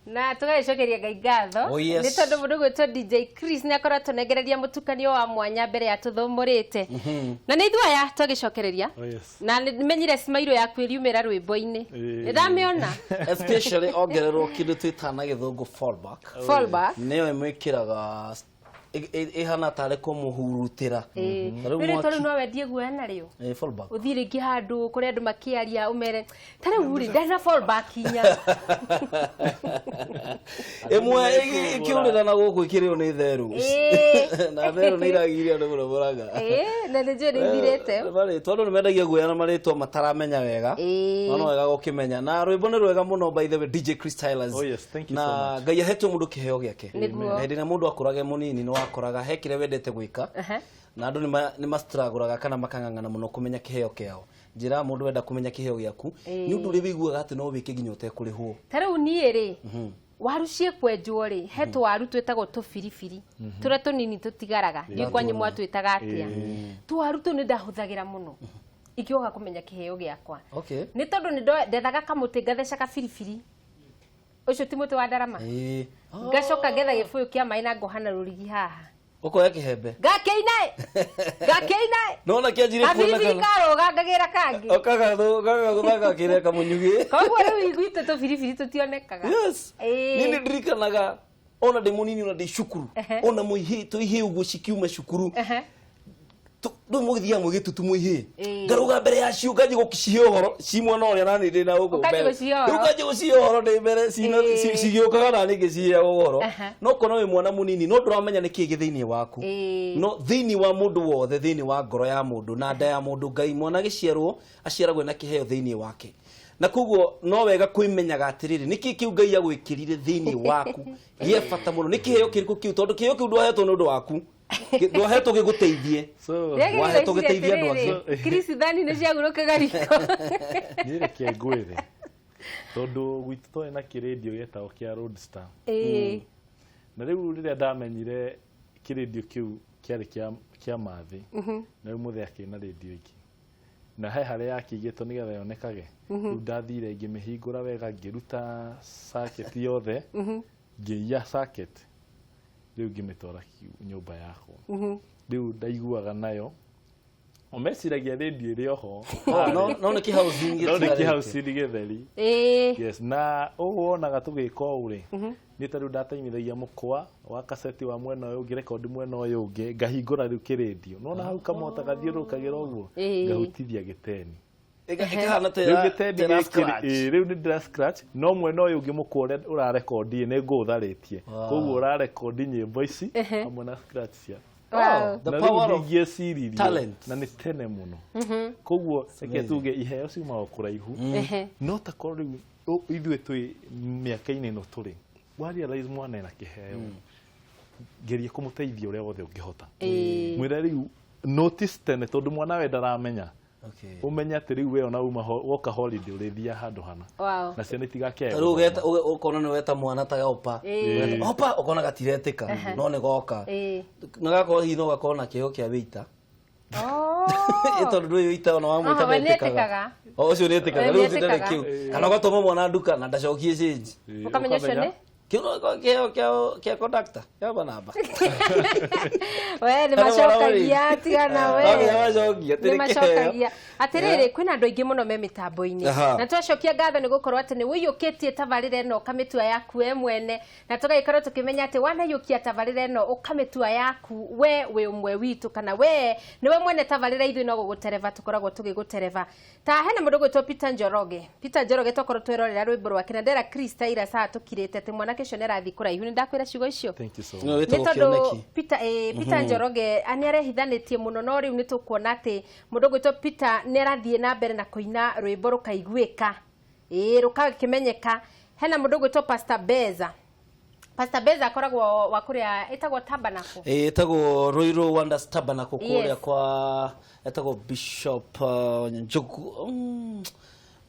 Na tũgagĩcokeria Ngai ngatho. Oh, yes. Nĩ tondũ mũndũ gwĩtwo DJ Chris nĩ akoretwo nengereria mũtukanio wa mwanya mbere ya tũthũmũrĩte. Na nĩ ithuĩ aya twagĩcokereria. Oh, yes. Na nĩ menyire smile yaku ĩriumĩra rwĩmbo-inĩ. Nĩ ndamĩona. Especially ongererwo kĩndũ twĩtaga na gĩthũngũ fallback. Fallback. Nĩyo ĩmwĩkĩraga ĩhana tarĩ kũmũhurutĩra. Ta rĩu Rĩrĩ mwaki- tondũ no wendie guoya narĩo. Fallback. Ũthiĩ rĩngĩ handũ kũrĩa andũ makĩaria ũmere ta rĩu rĩ ndarĩ na fallback inya. Ĩmwe ĩkĩũrĩra na gũkũ ĩkĩrĩo nĩ therũ. Na therũ nĩ iragiria andũ mũno mũraga. Na nĩ njũĩ nĩ ithirĩte. Marĩtwa andũ nĩ mendagia guoya na marĩtwa mataramenya wega. No no wega gũkĩmenya. Na rwĩmbo nĩ rwega mũno, by the way, DJ Chris Tylers. Oh, yes, thank you na so much. Ngai ahetwo mũndũ kĩheo gĩake. Nĩguo. Na hĩndĩ ĩrĩa mũndũ akũraga e mũnini nĩ wakoraga he kĩrĩa wendete gwĩka. Na andũ nĩ mastragũraga kana makang'ang'ana mũno kũmenya kĩheo kĩao. Njĩra mũndũ wenda kũmenya kĩheo gĩaku nĩ ũndũ ũrĩa wĩiguaga atĩ no wĩke nginya ũtekũrĩhwo. Ta rĩu niĩ rĩ, waru ciĩkwenjwo rĩ, he tũwaru twĩtagwo tũbiribiri tũrĩa tũnini tũtigaraga, ndiũĩ kwanyu mwatwĩtaga atĩa. Tũwaru tũu nĩ ndahũthagĩra mũno ingĩoga kũmenya kĩheo gĩakwa. Nĩ tondũ nĩ ndethaga kamũtĩ ngatheca kabiribiri ũcio, ti mũtĩ wa ndarama, ngacoka ngetha gĩbũyũ kĩa maĩ na ngoha na rũrigi haha. Ũkoya kĩhembe. Ngakĩina, ngakĩina. Nona kĩanjire kabiribiri kuonekana. Karũga ngagĩra kangĩ. Ũkagagũthaka kĩrĩa kamũnyugĩ. Koguo rĩu gwitũ tũbiribiri tũtionekaga. Niĩ nĩ ndirikanaga ona ndĩ mũnini, ona ndĩ cukuru, ona mũihĩ tũihĩ ũguo cikiuma cukuru, rĩu mũgĩthiaga mwĩgĩtutu mũihĩ, ngarũga mbere yacio nganjia gũcihe ũhoro ci mwena ũrĩa nani ndĩ na gũkũ Ũkanjia mbere. gũcihe ũhoro. Rĩu nganjia gũcihe ũhoro ndĩ mbere cigĩũkaga nani ngĩciheaga ũhoro. No kona wĩ mwana mũnini no ndũramenya nĩ kĩĩ gĩ thĩinĩ waku. No thĩinĩ wa mũndũ wothe, thĩinĩ wa ngoro ya mũndũ na nda ya mũndũ, Ngai mwana agĩciarwo aciaragwo na kĩheo thĩinĩ wake, na koguo no wega kwĩmenyaga atĩrĩrĩ, nĩ kĩĩ kĩu Ngai agwĩkĩrire thĩinĩ waku gĩa bata mũno, nĩ kĩheo kĩrĩkũ kĩu, tondũ kĩheo kĩu ndwahetwo nĩ ũndũ waku. Ndwahetwo gĩgũteithie. So, Wahetwo gĩteithie andũ angĩ. Chris, thani nĩ ciagurũkaga riko. Niĩ reke ngwĩre, tondũ gwitũ twarĩ na kĩrĩndio gĩetagwo kĩa Roadstar. Na rĩu rĩrĩa ndamenyire kĩrĩndio kĩu kĩarĩ kĩa mathĩ, na rĩu mũthee akĩrĩ na rĩndio ĩngĩ na he harĩa yakĩigĩtwo nĩgetha yonekage, rĩu ndathire ngĩmĩhingũra wega, ngĩruta circuit yothe, ngĩiya circuit, rĩu ngĩmĩtwara nyũmba yakwa. Rĩu ndaiguaga nayo o meciragia rĩndio ĩrĩ oho. Oh, no nĩ kĩhousing. No nĩ gĩtigarĩte. Kĩhousing gĩtheri. Yes, na ũũ wonaga tũgĩka ũũ rĩ, niĩ ta rĩu ndatemithagia mũkwa wa kaseti wa mwena ũyũ, ngĩrekondi mwena ũyũ ũngĩ, ngahingũra rĩu kĩrĩndio nona hau kamota gathiũrũrũkagĩra ũguo, ngahutithia gĩteni. Ĩkahana ta Rĩu gĩtendi tera gĩkĩ scratch. Rĩu nĩ ndĩra scratch, no mwena ũyũ ũngĩ mũkwa ũrĩa ũrarekondi nĩ ngũũtharĩtie, koguo ũrarekondi nyĩmbo ici hamwe na scratch cia. Oh, the Na power rĩu of ndingĩeciririe talent. Na nĩ tene mũno, koguo reke tuge iheo ciumaga kũraihu. No takorwo rĩu ithuĩ twĩ mĩaka-inĩ ĩno tũrĩ wa realize mwana ena kĩheo, geria kũmũteithia ũrĩa wothe ũngĩhota. Mwĩre rĩu notice tene, tondũ mwana we ndaramenya. Ũmenye atĩ rĩu we ona uma woka holiday ũrĩthiaga handũ hana na ciana itigakĩae Ta rĩu gũthoma. Ũkona nĩ weta mwana ta opa. Opa, ũkona gatiretĩka no nĩ goka. Na gakorwo hihi no gakorwo na kĩheo kĩa wĩita. Tondũ ndũĩ wĩita ona wamwĩta Oh, we ndetĩkaga. nĩetĩkaga. O, ũcio nĩetĩkaga. We Rĩu ũcio ndarĩ nĩetĩkaga. kĩu, kana ũgatũma mwana nduka na ndacokie change. Ũkamenya ũcio nĩ Kĩu no gĩkorwo kĩheo kĩa conductor kĩa manamba. We nĩ macokagia, tigana we. No nginya macokie, atĩ nĩ nĩ kĩheo. Macokagia atĩrĩrĩ, kwĩna andũ aingĩ mũno me mĩtambo-inĩ. Na twacokia ngatho nĩ gũkorwo atĩ nĩ ũiyũkĩtie tabarĩra ĩno ũkamĩtua yaku we mwene, na tũgagĩkorwo tũkĩmenya atĩ wanaiyũkia tabarĩra ĩno ũkamĩtua yaku, we wĩ ũmwe witũ kana we nĩwe mwene tabarĩra, ithuĩ no gũgũtereba tũkoragwo tũgĩgũtereba. Ta hena mũndũ gwĩtwo Peter Njoroge. Peter Njoroge, twakorwo twerorera rwĩmbo rwake na ndera Chris Taira saa tũkirĩte atĩ mwanake ũcio nĩ arathiĩ kũraihu. Nĩ ndakwĩra ciugo icio. Thank you so No, much. Nĩ wĩtagwo tondũ Kĩoneki. Peter, Peter Njoroge nĩ arehithanĩtie mũno, no rĩu nĩ tũkuona atĩ mũndũ ũgwĩtwo Peter nĩ arathiĩ na mbere na kũina rwĩmbo rũkaiguĩka, ĩĩ, rũgakĩmenyeka. Hena mũndũ ũgwĩtwo Pastor Beza. Pastor Beza akoragwo wa kũrĩa ĩtagwo Tabernacle. Ĩtagwo Ruiru Wonders Tabernacle kũrĩa kwa etagwo Bishop Njogu.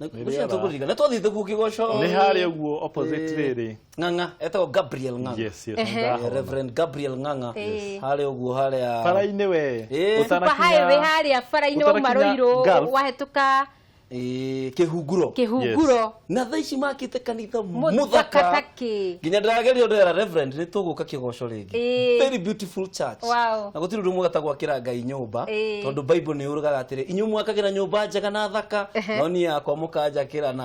Ũcio tũkũririkana twathiĩte kuo kĩgoco. Nĩ harĩa ũguo opposite rĩrĩ. Ng'ang'a, etagwo Gabriel Ng'ang'a. Yes, ndahona. Reverend Gabriel Ng'ang'a. Harĩa ũguo harĩa bara-inĩ we. Ĩĩ. Super Highway harĩa bara-inĩ wauma Ũtanakinya Ruiru Gulf. wahĩtũka. Kĩhunguro. Kĩhunguro. Na thaa ici makĩte kanitha Mũthaka mũthaka takĩ. Nginya ndĩrageria ndĩra Reverend nĩ tũgũka kĩgoco rĩngĩ. Very beautiful church. Wow. Na gũtirĩ ũndũ mwega ta gwakĩra Ngai nyũmba, tondũ Bible nĩ yũrũgaga atĩrĩ, inyuĩ mwakagĩra nyũmba njega na thaka, no niĩ yakwa mũkanjakĩra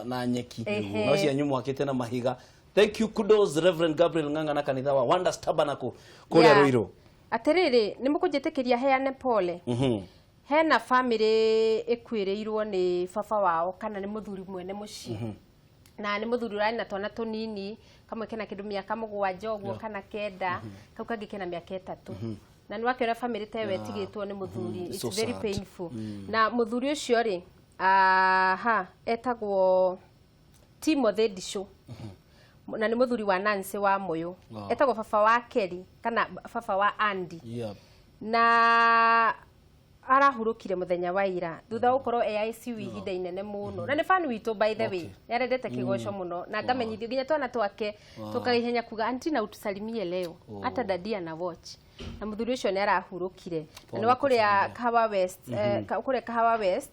na nyeki, no cianyu mwakĩte na mahiga. Thank you, kudos Reverend Gabriel Ng'ang'a na kanitha wa Wonders Tabernacle kũrĩa Ruiru. Atĩrĩrĩ, nĩ mũkũnjĩtĩkĩria heane pole. Hena family ĩkuĩrĩirwo nĩ baba wao kana nĩ mũthuri mwene mũciĩ. Na nĩ mũthuri ũrarĩ na twana tũnini, kamwe kena kĩndũ mĩaka 7 ũguo kana 9, kau kangĩ kena mĩaka 3. Na nĩ wakĩona family ta ĩyo ĩtigĩtwo nĩ mũthuri. It's So very sad. painful. Na mũthuri ũcio rĩ, aha, etagwo Timothy Ndicũ. Na nĩ mũthuri wa Nancy wa Mũyũ. Etagwo baba wa Kelly kana baba wa Andy. Na arahurũkire mũthenya wa ira thutha wa gũkorwo e ICU ihinda inene mũno. Na nĩ fan witũ by the way, nĩ arendete kĩgoco mũno na ngamenyithio nginya twana twake tũkaihenya kuga auntie na utusalimie leo, hata daddy ana watch. Na mũthuri ũcio nĩ arahurũkire na nĩ wa kũrĩa Kahawa West, kũrĩa Kahawa West.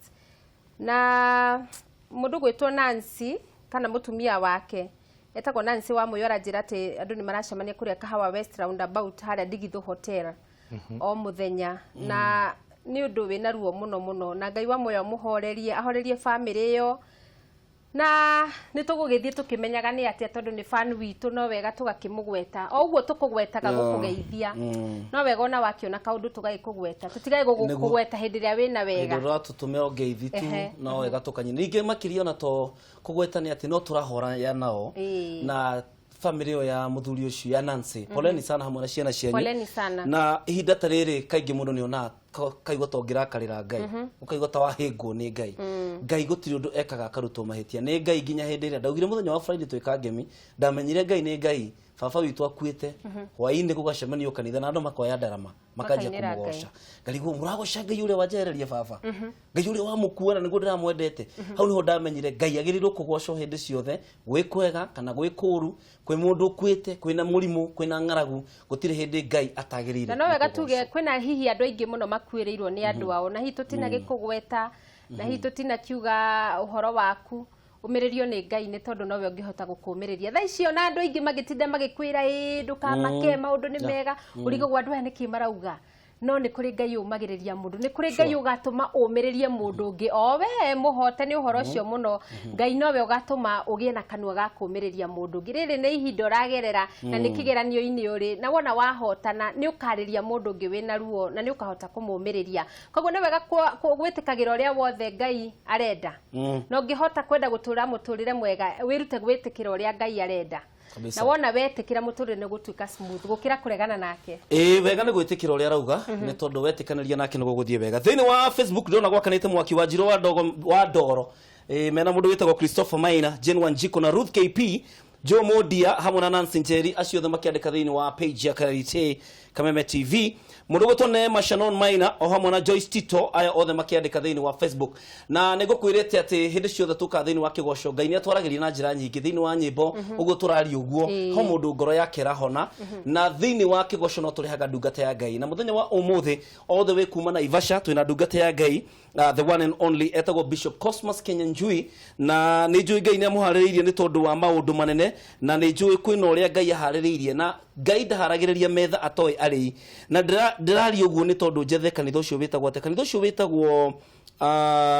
Na mũndũ gwĩtwo Nancy kana mũtumia wake etagwo Nancy wa Mũyũ aranjĩra atĩ andũ nĩ maracemania kũrĩa Kahawa West roundabout harĩa Ndigithũ Hotel o mũthenya. Na nĩ ũndũ wĩna ruo mũno mũno, na Ngai wa muoyo amũhorerie, ahorerie family ĩyo. Na nĩ tũgũgĩthiĩ tũkĩmenyaga nĩ atĩa, tondũ nĩ fan witũ, no wega tũgakĩmũgweta o ũguo tũkũgwetaga gũkũgeithia, no wega ona wakĩona kaũndũ tũgagĩkũgweta, tũtigae gũkũgweta hĩndĩ ĩrĩa wĩna wega. Hĩndĩ ĩrĩa ũratũtũmĩra ngeithi tu, no wega tũkanyina. Ningĩ makĩria ona to kũgweta nĩ atĩ no tũrahora nao na family ĩyo ya mũthuri ũcio ya Nancy. Poleni sana hamwe na ciana cianyu. Poleni sana. Na ihinda ta rĩrĩ kaingĩ mũndũ nĩ onaga kaigua ta ũngĩrakarĩra Ngai, ũkaigua ta wahĩngwo nĩ Ngai. Ngai gũtirĩ ũndũ ekaga akarutwo mahĩtia nĩ Ngai nginya hĩndĩ ĩrĩa ndaugire mũthenya wa Friday twĩka ngemi, ndamenyire Ngai nĩ Ngai. Baba witũ akuĩte, hwaĩ-inĩ gũgacemanio kanitha na andũ makoya ndarama makanjia Makainĩra Ngai. kũmũgoca. Ngarigwo mũragoca Ngai ũrĩa wanjehereria baba, Ngai ũrĩa wamũkuona nĩguo ndĩramwendete. Hau nĩho ndamenyire Ngai agĩrĩirwo kũgocwo hĩndĩ ciothe, gwĩ kwega kana gwĩ kũũru, kwĩ mũndũ ũkuĩte, kwĩna mũrimũ, kwĩna ng'aragu, gũtirĩ hĩndĩ Ngai atagĩrĩire. Na no wega tuge kwĩna hihi andũ aingĩ mũno makuĩrĩirwo nĩ andũ ao, na hihi tũtinagĩkũgweta, na hihi tũtinakiuga ũhoro waku. Ũmĩrĩrio nĩ Ngai nĩ tondũ nowe ũngĩhota gũkũmĩrĩria. Thaa ici ona andũ aingĩ magĩtinda magĩkwĩra ĩ ndũkamake, maũndũ nĩ mega, ũrigagwo andũ aya nĩkĩ marauga. No nĩ kũrĩ Ngai ũmagĩrĩria mũndũ, nĩ kũrĩ Ngai ũgatũma ũmĩrĩrie mũndũ ũngĩ, o we mũhote nĩ ũhoro ũcio mũno. Ngai nowe ũgatũma ũgĩe na kanua ga kũmĩrĩria mũndũ ũngĩ. Rĩrĩ nĩ ihinda ũragerera na nĩ kĩgeranio-inĩ ũrĩ, na wona wahotana nĩ ũkarĩria mũndũ ũngĩ wĩna ruo na nĩ ũkahota kũmũmĩrĩria. Koguo nĩ wega gwĩtĩkagĩra ũrĩa wothe Ngai arenda. Na ũngĩhota kwenda gũtũra mũtũrĩre mwega, wĩrute gwĩtĩkĩra ũrĩa Ngai arenda. Kabisa. Na wona wetĩkĩra mũtũrĩre nĩ gũtuĩka smooth gũkĩra kũregana nake. Wega nĩ gwĩtĩkĩra ũrĩa arauga, nĩ tondũ wetĩkanĩria nake nĩ gũgũthiĩ wega. Thĩinĩ wa Facebook ndĩrona gwakanĩte mwaki wa Njirũ wa Ndogo wa Ndoro. Mena mũndũ wĩtagwo Christopher Maina, Jane Wanjiko na Ruth KP, Joe Modia hamwe na Nancy Njeri, acio othe makĩandĩka thĩinĩ wa page ya Karite Kameme TV. Mũndũ ũgwĩtwo Neema Shannon Maina o hamwe na Joyce Tito, aya othe makĩandĩka thĩinĩ wa Facebook. Na nĩ ngũkwĩrĩte atĩ hĩndĩ ciothe tũkaga thĩinĩ wa kĩgoco, Ngai nĩ atwaragĩria na njĩra nyingĩ thĩinĩ wa nyĩmbo, ũguo tũraria ũguo, ho mũndũ ngoro yake ĩrahona. Na thĩinĩ wa kĩgoco no tũrehaga ndungata ya Ngai. Na mũthenya wa ũmũthĩ all the way kuma Naivasha twĩna ndungata ya Ngai, the one and only etagwo Bishop Cosmas Kinyanjui. Na nĩ njũĩ Ngai nĩ amũharĩrĩirie nĩ tondũ wa maũndũ manene, na nĩ njũĩ kwĩna ũrĩa Ngai aharĩrĩirie, na Ngai ndaharagĩrĩria metha atoĩ arĩi. Na ndĩraria ũguo nĩ tondũ njethe kanitha ũcio wĩtagwo atĩa? Kanitha ũcio wĩtagwo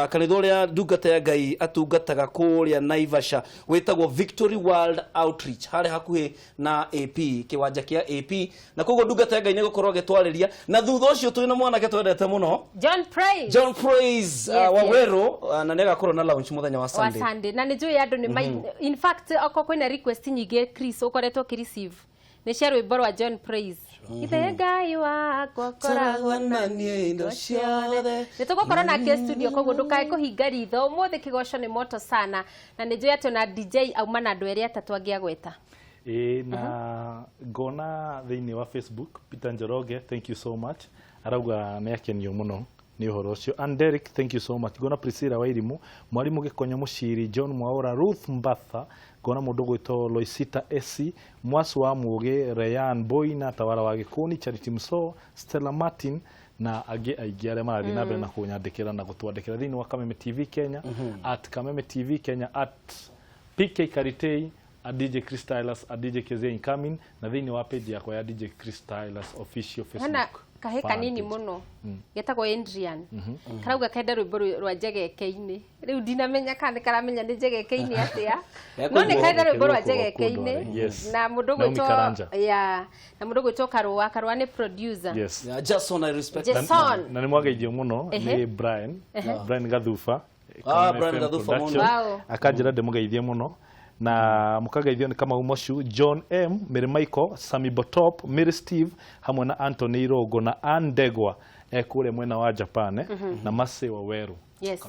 kanitha ũrĩa ndungata ya Ngai atungataga kũrĩa Naivasha wĩtagwo Victory World Outreach, harĩa hakuhĩ na AP, kĩwanja kĩa AP. Na koguo ndungata ya Ngai nĩ gũkorwo agĩtwarĩria. Na thutha ũcio twĩna mwanake twendete mũno, John Praise. John Praise, Waweru, na nĩ agakorwo na launch mũthenya wa Wa Sunday. Sunday. Na nĩ njũĩ andũ nĩ in fact okorwo kwĩna request nyingĩ Chris ũkoretwo ũkĩreceive nĩ cia rwĩmbo rwa John Praise. Ithe Ngai wakwa koragwo na niĩ indo ciothe. Nĩ tũgũkorwo nake studio, koguo ndũkae kũhinga ritho. Ũmũthĩ kĩgoco nĩ moto sana, na nĩ njũĩ atĩ ona DJ auma na andũ erĩ atatũ angĩagweta. Na ngona thĩinĩ wa Facebook Peter Njoroge, thank you so much, arauga nĩ akenio mũno nĩ ũhoro ũcio. And Derek, thank you so much. Ngona Priscilla Wairimu, Mwarimu Gĩkonyo Mũciri, John Mwaura, Ruth Mbatha, ngona mũndũ ũgwĩtwo Loisita Esi, Mwasu wa Mũgĩ, Rayan Boina, Tawara wa Gĩkũni, Charity Mso, Stella Martin Na angĩ aingĩ arĩa marathiĩ na mbere na kũnyandĩkĩra na gũtwandĩkĩra thĩinĩ wa Kameme TV Kenya, at Kameme TV Kenya, at PK Karitei, at DJ Chris Stylus, at DJ Kezia Incoming, na thĩinĩ wa page yakwa ya DJ Chris Stylus official Hena Facebook kahĩ fan kanini page. Mũno getagwo Adrian karauga kenda rwĩmbo rwa njegeke-inĩ. Rĩu ndinamenya kana nĩ karamenya nĩ njegeke-inĩ atĩa, no nĩ kenda rwĩmbo rwa njegeke-inĩ. Na mũndũ Naomi gwĩtwo Karanja. ya na mũndũ gwĩtwo Karũa. Karũa nĩ producer. Yes. Yeah, Jason, I respect. Jason. Na nĩ mwageithio mũno nĩ Brian Gathuba. Ah, Kameme Brian FM Gathuba mũno. Production. Akanjĩra ndĩmũgeithie mũno na mũkageithio nĩ Kamau Mocu, John M, Mary Michael, Sami Botop, Mary Steve, hamwe na Anthony Irongo na Ann Ndegwa e kũrĩa mwena wa Japan, na Mase wa Weru.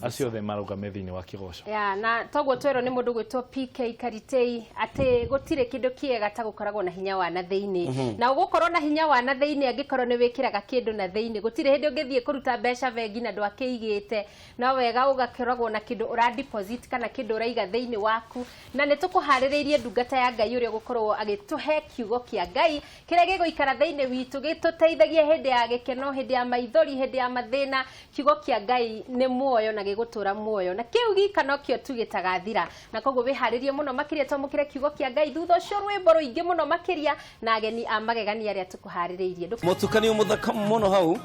Acio othe marũgame thĩinĩ wa kĩgoco. Ya, na toguo twerwo nĩ mũndũ gwĩtwo PK Karitei atĩ gũtirĩ kĩndũ kĩega ta gũkoragwo na hinya wa na thĩinĩ, na ũgũkorwo na hinya wa na thĩinĩ angĩkorwo nĩ wĩkĩraga kĩndũ na thĩinĩ. Gũtirĩ hĩndĩ ũngĩthiĩ kũruta mbeca bengi na ndwakĩigĩte. No wega ũgakoragwo na kĩndũ ũra deposit kana kĩndũ ũraiga thĩinĩ waku. Na nĩ tũkũharĩrĩirie ndungata ya Ngai ũrĩa ũgũkorwo agĩtũhe kiugo kĩa Ngai kĩrĩa gĩgũikara thĩinĩ witũ, gĩtũteithagie hĩndĩ ya gĩkeno, hĩndĩ ya maithori, hĩndĩ ya mathĩna. Kiugo kĩa Ngai nĩ muoyo na gĩgũtũra muoyo, na kĩu gika nokĩo tu gĩtagathira. Na koguo wĩharĩrie mũno makĩria twamũkĩre kiugo kĩa Ngai, thutha ũcio rwĩmbo rũingĩ mũno makĩria na ageni a magegania arĩa tũkũharĩrĩirie. Mũtukanio mũthaka mũno hau,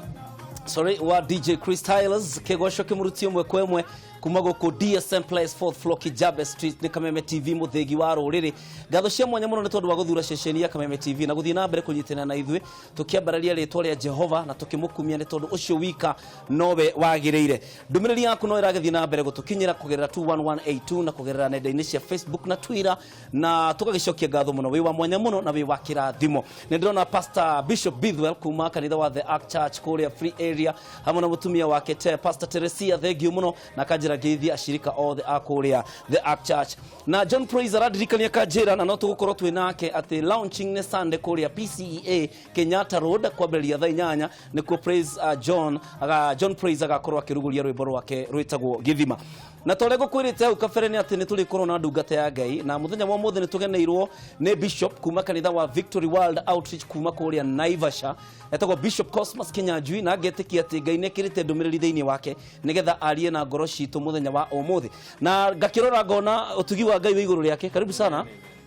sorry, wa DJ Chris Tyles, kĩgoco kĩmũruti ũmwe kwa ĩmwe kuma gũkũ DSM Place, fourth floor, Kijabe Street. Nĩ Kameme TV, mũthĩgi wa rũrĩrĩ. Ngatho cia mwanya mũno nĩ tondũ wa gũthura ceceni ya Kameme TV na gũthiĩ na mbere kũnyitana na ithuĩ tũkĩambararia rĩtwa rĩa Jehova na tũkĩmũkumia, nĩ tondũ ũcio wika nowe wagĩrĩire. Ndũmĩrĩri yaku no ĩragĩthiĩ na mbere gũtũkinyĩra kũgerera 21182 na kũgerera nenda-inĩ cia Facebook na Twitter, na tũgagĩcokia ngatho mũno. Wĩ wa mwanya mũno na wĩ wa kĩrathimo. Nĩ ndĩrona Pastor Bishop Bithwell kuma kanitha wa The Ark Church kũrĩa Free Area, hamwe na mũtumia wake te Pastor Teresia, thengiũ mũno, na kanjĩra ngeithia ashirika othe a kũrĩa The Ark Church. Na John Praise aradirikania kanjĩra na no tũgũkorwo twĩ nake atĩ launching nĩ Sunday kũrĩa PCEA Kenyatta Road kwambĩrĩria thaa 8. Nĩkuo Praise John aga, John Praise agakorwo akĩrugũria rwĩmbo rwake rwĩtagwo Gĩthima. Na ta ũrĩa ngũkwĩrĩte hau kabere nĩ atĩ nĩ tũrĩkorwo na ndungata ya Ngai, na mũthenya wa ũmũthĩ nĩ tũgeneirwo nĩ bishop kuma kanitha wa Victory World Outreach kuma kũrĩa Naivasha, etagwo Bishop Cosmas Kinyanjui, na ngetĩkia atĩ Ngai nĩ ekĩrĩte ndũmĩrĩri thĩinĩ wake nĩgetha arie na ngoro citũ mũthenya wa ũmũthĩ. Na ngakĩrora ngona ũtugi wa Ngai wĩ igũrũ rĩake. Karibu sana.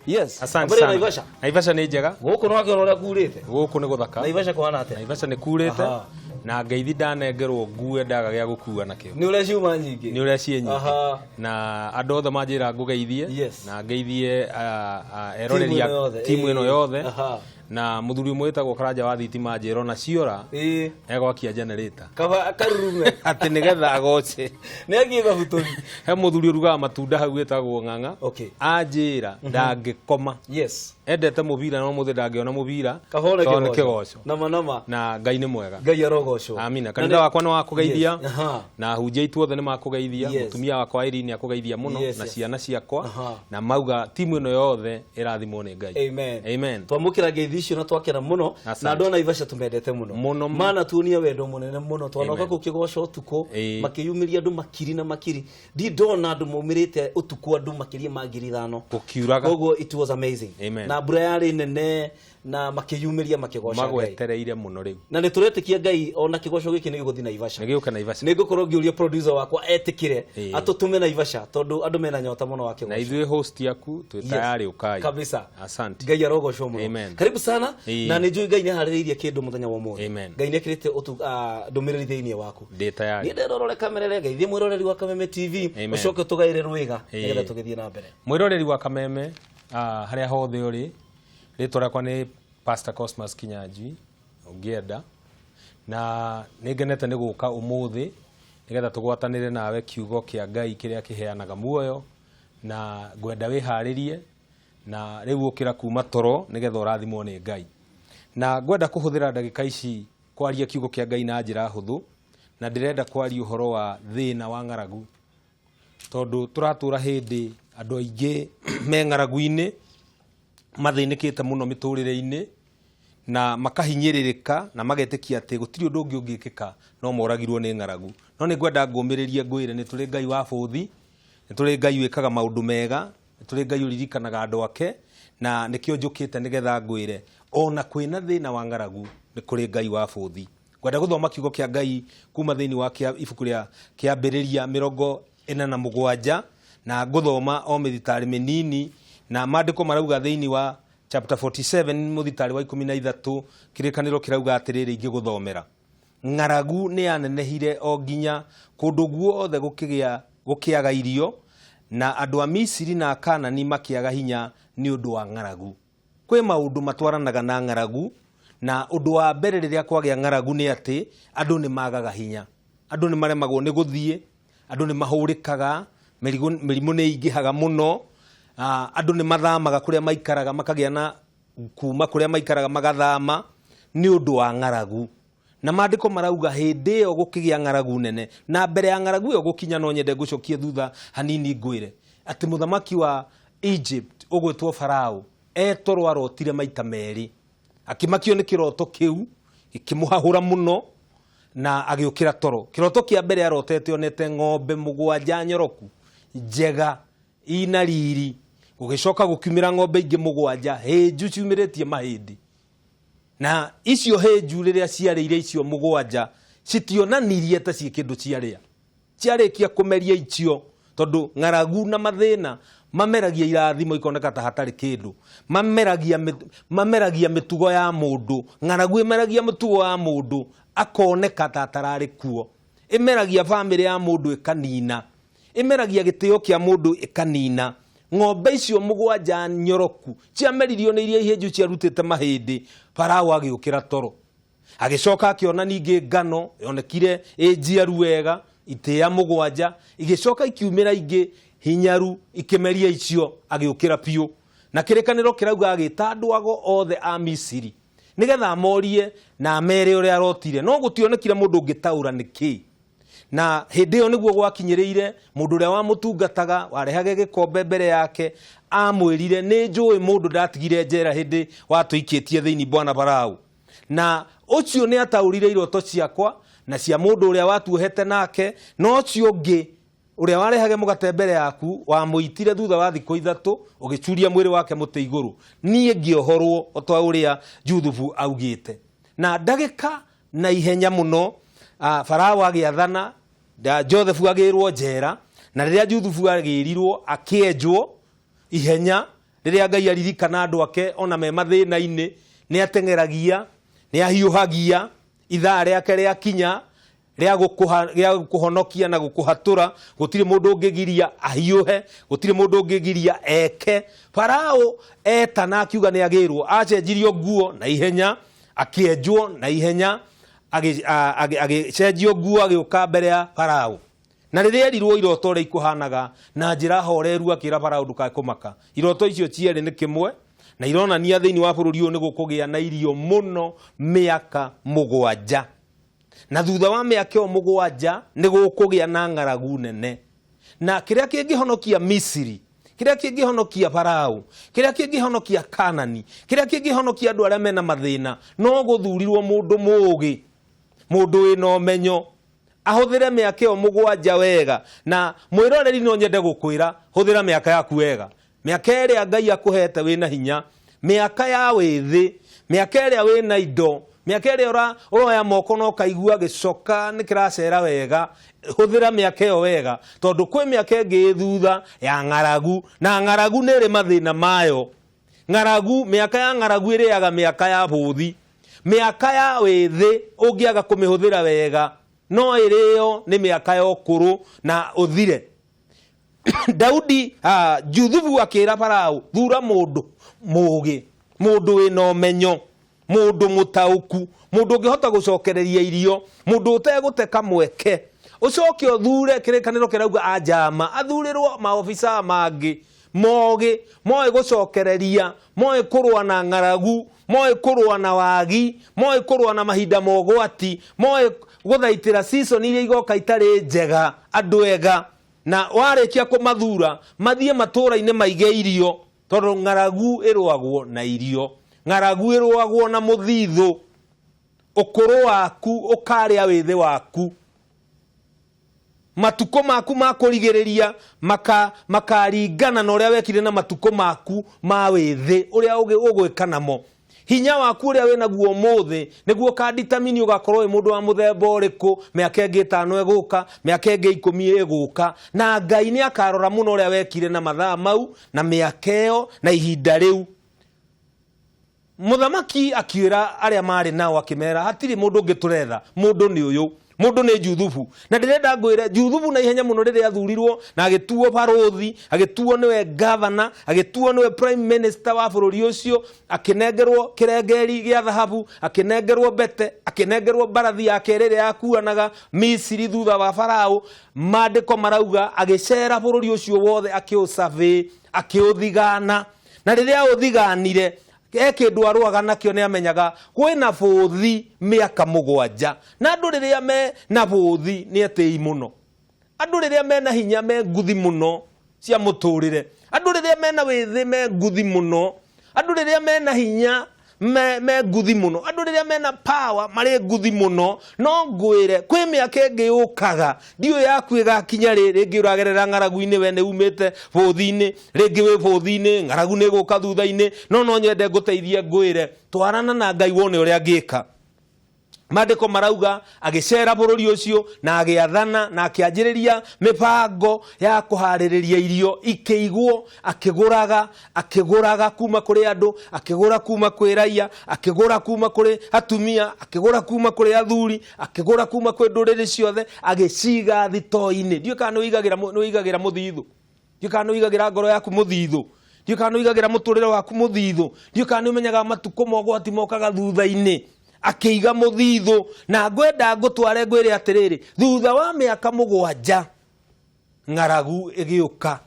Yes. Asante Habari ya sana. Naivasha? Naivasha nĩ njega. Gũkũ no akĩona ũrĩa kurĩte. Gũkũ nĩ gũthaka. Naivasha kũhana atĩa? Naivasha nĩ kurĩte na ngeithi ndanengerwo ngue ndaga gĩa gũkua nakĩo. Nĩ ũrĩa ciuma nyingĩ. Nĩ ũrĩa ciĩ nyingĩ. Na andũ othe manjĩra ngũgeithie na ngeithie eroreri Timu ĩno yothe. Timu ĩno yothe na mũthuri ũmwe wĩtagwo Karanja wa thitima njĩra ona ciora egwakia generator. Kaba karurume. Atĩ nĩgetha agoce. Nĩ agiĩ gabutũri. He mũthuri ũrugaga matunda hau wĩtagwo Ng'ang'a anjĩra ndangĩkoma, endete mũbira no mũthĩ ndangĩona mũbira Kahore. Tondũ nĩ kĩgoco. Nama nama. Na Ngai nĩ mwega. Ngai arogocwo. Amina. Na Kanitha wakwa nĩ wakũgeithia na ahunjia aitũ othe nĩ makũgeithia. Mũtumia wakwa Irene akũgeithia mũno na ciana ciakwa na mauga timu ĩno yothe ĩrathimwo nĩ Ngai. Amen. Amen. Twamũkĩra ngeithi icio na twakena mũno. Asante. Na andũ a Naivasha tũmendete mũno. Mũno. Mana tuonia wendo mũnene mũno twanoka Amen. kũu kĩgoco ũtukũ, makĩyumĩria andũ makiri na makiri. Ndi ndona andũ maumĩrĩte ũtukũ andũ makĩria ma 5,000. Gũkiuraga. Koguo it was amazing. Amen. Na mbura yarĩ nene na makĩyumĩria makĩgoca Ngai. Magwetereire mũno rĩu. Na nĩ tũretĩkia Ngai ona kĩgoco gĩkĩ nĩ gĩgũthiĩ Naivasha. Nĩ gĩũka Naivasha. Nĩ ngũkorwo ngĩũria producer wakwa etĩkĩre atũtũme Naivasha, tondũ andũ mena nyota mũno wa Na kĩgoco. ithuĩ host yaku twĩ tayarĩ, ũkai. Kabisa. Asante. Ngai arogocwo mũno. Amen. Karibu sana. Na nĩ njũĩ Ngai nĩ aharĩrĩirie kĩndũ mũthenya wa ũmũthĩ. Amen. Ngai nĩ ekĩrĩte ndũmĩrĩri thĩinĩ waku. Ndĩ tayarĩ. Niĩ nderorore kamera ĩrĩa ngeithie mwĩroreri wa Kameme TV. Amen. Ũcoke ũtũgaĩre rwĩga nĩgetha tũgĩthiĩ na mbere. Mwĩroreri wa Kameme, harĩa hothe ũrĩ, rĩtwa rĩakwa nĩ Pastor Cosmas Kinyanjui ũngĩenda, na nĩ ngenete nĩ gũka ũmũthĩ nĩgetha tũgwatanĩre nawe kiugo kĩa Ngai kĩrĩa kĩheanaga muoyo. Na ngwenda wĩharĩrie na rĩu ũkĩra kuma toro nĩgetha ũrathimwo nĩ Ngai. Na ngwenda kũhũthĩra ndagĩka ici kwaria kiugo kĩa Ngai na njĩra hũthũ, na ndĩrenda kwaria ũhoro wa thĩna wa ng'aragu, tondũ tũratũra hĩndĩ andũ aingĩ me ng'aragu-inĩ, mathĩnĩkĩte mũno mĩtũrĩre-inĩ na makahinyĩrĩrĩka na magetĩkia atĩ gũtirĩ ũndũ ũngĩ ũngĩkĩka no moragirwo nĩ ng'aragu. No nĩ ngwenda ngũmĩrĩrie ngwĩre nĩ tũrĩ Ngai wa bũthi, nĩ tũrĩ Ngai wĩkaga maũndũ mega, nĩ tũrĩ Ngai ũririkanaga andũ ake. Na nĩkĩo njũkĩte nĩgetha ngwĩre ona kwĩna thĩna wa ng'aragu nĩ kũrĩ Ngai wa bũthi. Ngwenda gũthoma kiugo kĩa Ngai kuma thĩinĩ wa kĩa ibuku rĩa Kĩambĩrĩria 47, na ngũthoma o mĩthitarĩ mĩnini, na maandĩko marauga thĩinĩ wa chapter 47 mũthitarĩ wa 13, kĩrĩkanĩro kĩrauga atĩrĩrĩ, ingĩgũthomera. Ng'aragu nĩ yanenehire o nginya kũndũ guothe gũkĩaga irio, na andũ a Misiri na Kanani makĩaga hinya nĩ ũndũ wa ng'aragu. Kwĩ maũndũ matwaranaga na ng'aragu, na ũndũ wa mbere rĩrĩa kwagĩa ng'aragu nĩ atĩ andũ nĩ magaga hinya, andũ nĩ maremagwo nĩ gũthiĩ, andũ nĩ mahũrĩkaga, mĩrimũ nĩ ĩingĩhaga mũno, andũ nĩ mathamaga kũrĩa maikaraga, makagĩa na kuma kũrĩa maikaraga magathama nĩ ũndũ wa ng'aragu. Na maandĩko marauga hĩndĩ ĩyo gũkĩgĩa ng'aragu nene, na mbere ya ng'aragu ĩyo gũkinya no nyende ngũcokie thutha hanini ngwĩre atĩ mũthamaki wa Egypt ũgwĩtwo Farao etoro arotire maita merĩ, akĩmakio nĩ kĩroto kĩu gĩkĩmũhahũra mũno na agĩũkĩra toro. Kĩroto kĩa mbere arotete onete ng'ombe mũgwanja nyoroku njega ina riri, gũgĩcoka gũkiumĩra ng'ombe ingĩ mũgwanja hĩnju ciumĩrĩtie mahĩndĩ, na icio hĩnju rĩrĩa ciarĩire icio mũgwanja citionanirie ta ciĩ kĩndũ ciarĩa, ciarĩkia kũmeria icio, tondũ ng'aragu na mathĩna mameragia irathimo ikoneka ta hatarĩ kĩndũ, mameragia mĩtugo ya mũndũ. Ng'aragu ĩmeragia mũtugo wa mũndũ akoneka ta atararĩ kuo, ĩmeragia bamĩrĩ ya mũndũ ĩkanina, ĩmeragia gĩtĩo kĩa mũndũ ĩkanina. Ng'ombe icio mũgwanja nyoroku ciameririo nĩ iria ihĩnju ciarutĩte mahĩndĩ. Farao agĩũkĩra toro, agĩcoka akĩona ningĩ ngano yonekire ĩ njiaru wega, itĩĩa mũgwanja, igĩcoka ikiumĩra ingĩ hinyaru ikĩmeria icio, agĩũkĩra biũ. Na kĩrĩkanĩro kĩrauga agĩta andũ ago othe a Misiri nĩgetha amorie na amere ũrĩa arotire, no gũtionekire mũndũ ũngĩtaũra nĩkĩ. Na hĩndĩ ĩyo nĩguo gwakinyĩrĩire mũndũ ũrĩa wamũtungataga warehage gĩkombe mbere yake, amwĩrire nĩ njũĩ mũndũ ndatigire njera hĩndĩ watũikĩtie thĩinĩ bwana Farao, na ũcio nĩ ataũrire iroto ciakwa na cia mũndũ ũrĩa watuohete nake, na ũcio ũngĩ ũrĩa warehage mũgate mbere yaku wamũitire thutha wa thikũ ithatũ, ũgĩcuria mwĩrĩ wake mũtĩ igũrũ, niĩ ngĩohorwo o ta ũrĩa Juthubu augĩte. Na ndagĩka na ihenya mũno Farao agĩathana, Joseph agĩrwo njera, na rĩrĩa Juthubu agĩrirwo akĩenjwo ihenya. Rĩrĩa Ngai aririkana andũ ake ona me mathĩna-inĩ, nĩ ateng'eragia, nĩ ahiũhagia, ithaa rĩake rĩakinya rĩa gũkũhonokia na gũkũhatũra, gũtirĩ mũndũ ũngĩgiria ahiũhe, gũtirĩ mũndũ ũngĩgiria eke. Farao etana akiuga nĩ agĩrwo, acenjirio nguo na ihenya, akĩenjwo na ihenya, agĩcenjio nguo agĩũka mbere ya Farao. Na rĩrĩa erirwo iroto ũrĩa ikũhanaga na njĩra horeru, akĩra Farao ndũkae kũmaka, iroto icio cierĩ nĩ kĩmwe, na ironania thĩinĩ wa bũrũri ũyũ nĩ gũkũgĩa na irio mũno mĩaka mũgwanja, na thutha wa mĩaka ĩyo mũgwanja nĩ gũkũgĩa na ng'aragu nene. Na kĩrĩa kĩngĩhonokia Misiri, kĩrĩa kĩngĩhonokia Farao, kĩrĩa kĩngĩhonokia Kanani, kĩrĩa kĩngĩhonokia andũ arĩa mena mathĩna, no gũthurirwo mũndũ mũũgĩ, mũndũ wĩna ũmenyo, ahũthĩre mĩaka ĩyo mũgwanja wega. Na mwĩroreri no nyende gũkwĩra, hũthĩra mĩaka yaku wega, mĩaka ĩrĩa Ngai akũhete wĩna hinya, mĩaka ya wĩthĩ, mĩaka ĩrĩa wĩna indo, mĩaka ĩrĩa ũroya moko na ũkaigua gĩcoka nĩ kĩracera wega, hũthĩra mĩaka ĩyo wega, tondũ kwĩ mĩaka ĩngĩ ĩ thutha ya ng'aragu, na ng'aragu nĩ ĩrĩ mathĩna mayo. Ng'aragu, mĩaka ya ng'aragu ĩrĩaga mĩaka ya bũthi, mĩaka ya wĩthĩ ũngĩaga kũmĩhũthĩra wega no ĩrĩo nĩ mĩaka ya ũkũrũ na ũthire. Daudi, Juthubu akĩra Farao, thura mũndũ mũũgĩ, mũndũ wĩna ũmenyo, mũndũ mũtaũku, mũndũ ũngĩhota gũcokereria irio, mũndũ ũtegũte kamweke, ũcoke ũthure. Kĩrĩkanĩro kĩrauga anjama athurĩrwo maobisa mangĩ mogĩ, moĩ gũcokereria, moĩ kũrũa na ng'aragu, moĩ kũrũa na wagi, moĩ kũrũa na mahinda ma ũgwati, moĩ gũthaitĩra season iria igoka itarĩ njega, andũ ega. Na warĩkia kũmathura mathiĩ matũũra-inĩ maige irio, tondũ ng'aragu ĩrũagwo na irio, ng'aragu ĩrũagwo na mũthithũ. Ũkũrũ waku ũkarĩa wĩthĩ waku, matukũ maku ma kũrigĩrĩria makaringana na ũrĩa wekire na matukũ maku ma wĩthĩ ũrĩa ũgwĩka namo. Hinya waku ũrĩa wĩnaguo ũmũthĩ nĩguo ũkanditamini ũgakorwo wĩ mũndũ wa mũthemba ũrĩkũ mĩaka ĩngĩ 5 ĩgũka, mĩaka ĩngĩ 10 ĩgũka. Na Ngai nĩ akarora mũno ũrĩa wekire na mathaa mau na mĩaka ĩyo na ihinda rĩu. Mũthamaki akĩĩra arĩa marĩ nao akĩmera, hatirĩ mũndũ ũngĩ tũretha, mũndũ nĩ ũyũ, mũndũ nĩ Juthubu. Na ndĩrenda ngwĩre, Juthubu na ihenya mũno rĩrĩa athurirwo na agĩtuo barũthi, agĩtuo nĩwe gavana, agĩtuo nĩwe prime minister wa bũrũri ũcio, akĩnengerwo kĩrengeri gĩa thahabu, akĩnengerwo mbete, akĩnengerwo mbarathi yake ĩrĩa yakuanaga Misiri thutha wa Farao. Maandĩko marauga agĩcera bũrũri ũcio wothe akĩũsurvey, akĩũthigana. Na rĩrĩa aũthiganire, e kĩndũ arũaga nakĩo, nĩ amenyaga kwĩna bũthi mĩaka 7. Na andũ rĩrĩa me na bũthi nĩ etĩi mũno. Andũ rĩrĩa mena hinya me nguthi mũno cia mũtũrĩre. Andũ rĩrĩa mena wĩthĩ me nguthi mũno. Andũ rĩrĩa mena hinya me nguthi mũno. Andũ rĩrĩa mena power marĩ nguthi mũno. No ngwĩre kwĩ mĩaka ĩngĩ yũkaga, ndiũĩ yaku ĩgakinya rĩ, rĩngĩ ũragerera ng'aragu-inĩ, we nĩ umĩte bũthi-inĩ, rĩngĩ wĩ bũthi-inĩ, ng'aragu nĩ ĩgũka thutha-inĩ. No nyende ngũteithie ngwĩre, twarana na Ngai wone ũrĩa angĩka. Maandĩko marauga agĩcera bũrũri ũcio na agĩathana na akĩanjĩrĩria mĩbango ya kũharĩrĩria irio ikĩigwo, akĩgũraga, akĩgũraga kuma kũrĩ andũ, akĩgũra kuma kwĩ raia, akĩgũra kuma kũrĩ atumia, akĩgũra kuma kũrĩ athuri, akĩgũra kuma kwĩ ndũrĩrĩ ciothe, agĩciga thitoo-inĩ. Ndiũĩ kana nĩ ũigagĩra mũthithũ. Ndiũĩ kana nĩ ũigagĩra ngoro yaku mũthithũ. Ndiũĩ kana nĩ ũigagĩra mũtũrĩre waku mũthithũ. Ndiũĩ kana nĩ ũmenyaga matukũ ma ũgwati mokaga thutha-inĩ. Akĩiga mũthithũ. Na ngwenda ngũtware ngwĩre atĩrĩrĩ, thutha wa mĩaka 7 ng'aragu ĩgĩũka.